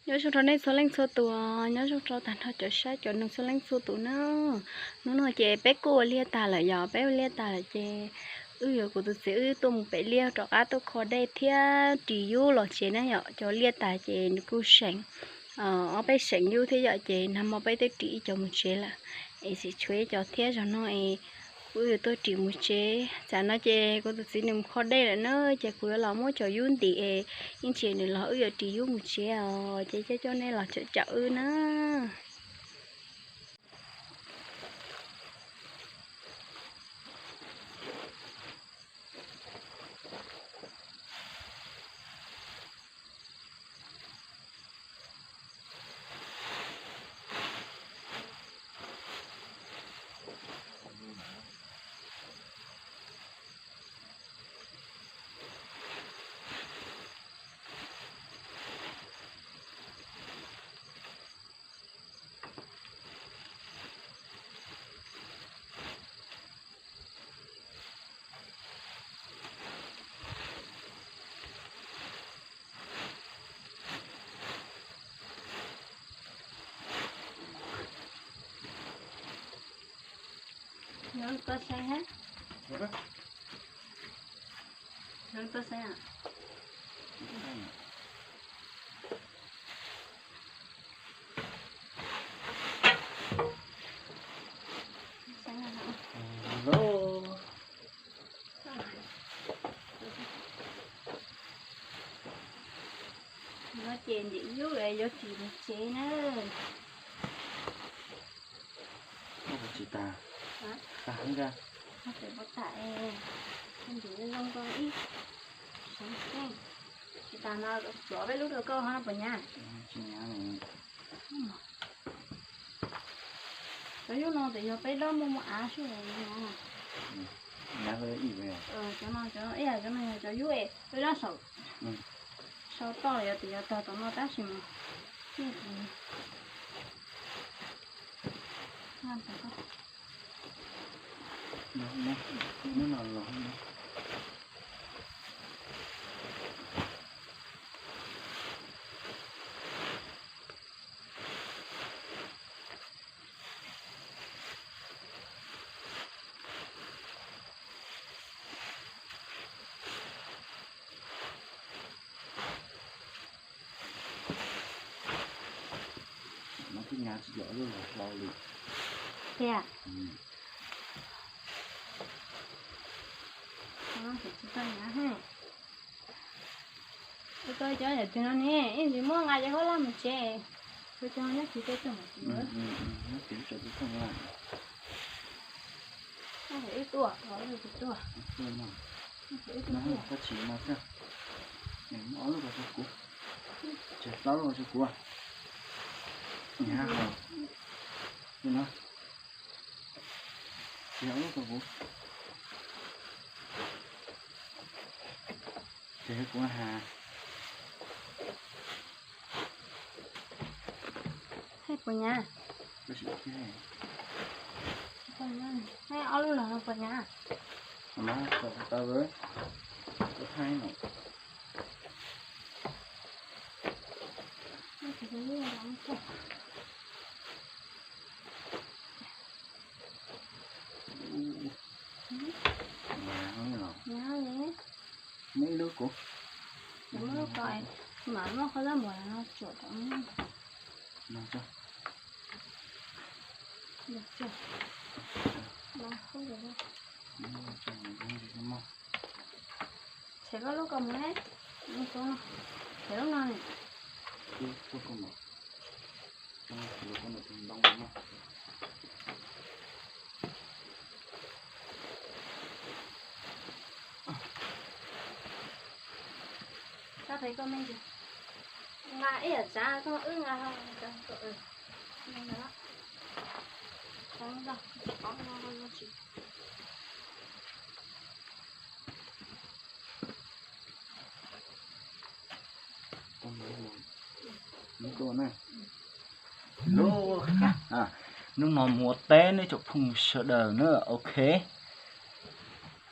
Nyob zoo rau nej txhua leej txhua tus, nyob zoo rau tag nrho cov saib cov nug txhua leej txhua tus na. Hnub no ces peb kuj ua liaj tag lawm, yog peb ua liaj tag lawm ces wb yuav, kuv tus txiv wb tuaj mus pem liaj rov qab tuaj kho dej thiab ris yub los tsev na yom. Cov liaj tag ces nws kuj seem, ob peb seem yub thiab yom, ces nag hmo peb twb ris ib co mus tsev lawm, es tseem tshuav ib co thiab, zaum no es kuv yuav tuaj ris mus tsev. Tsam no ces kuv tus txiv nws mus kho dej lawm na, ces kuv yuav los muab cov yub ntim es ib ntsis nws los wb yuav ris yub mus tsev os, ces coj coj nej los caum caum wb na. Nws tuaj saib hab. Nws tuaj saib. No ces ntim yub yuav ris mus tsev na. Tsis tas, tas heev. Ntim zoo zoo ib, tsis tas no, peb lub rau koj ho no puas nyab? Cov yub no ces yog peb dob muaj muaj av xwb. Cov no, cov no, cov no yog cov yub es peb dob saum, sau toj los yog tias yog tog tom no tab sis mas No twb nyab tsis yog lub los hlo li. Tiag. Tsis tau nyab he. Ua tau cov yam twg no ne, ib ntsis muab nqa cov khaub hlab mus tsev. Ua cov nyob tsis tau tag. Ib tuaj, ib tuaj. Koj tsis no xwb. Ob lub ko rau kuv. Tseg plaub lub ko rau kuv. Nyab hos. Li no. Tseg ob lub ko kuv. Tseg kuv has. Thaij puas nyab? Thaij ob lub los no puas nyab? Mas tau tau, tau thaij no. Nyab li. Muab ib lub kuv. Muab lub ko, mam muab khaub hlab mus no tsuam rau. Tseg koj lub ko mus ne. Tseg lub no ne. Koj qhia koj me ntsis. Nqa ib yam tsav koj wb nqa ho. Hnub no mus ua teb nej tsoom phooj ywg sawv daws na, ok.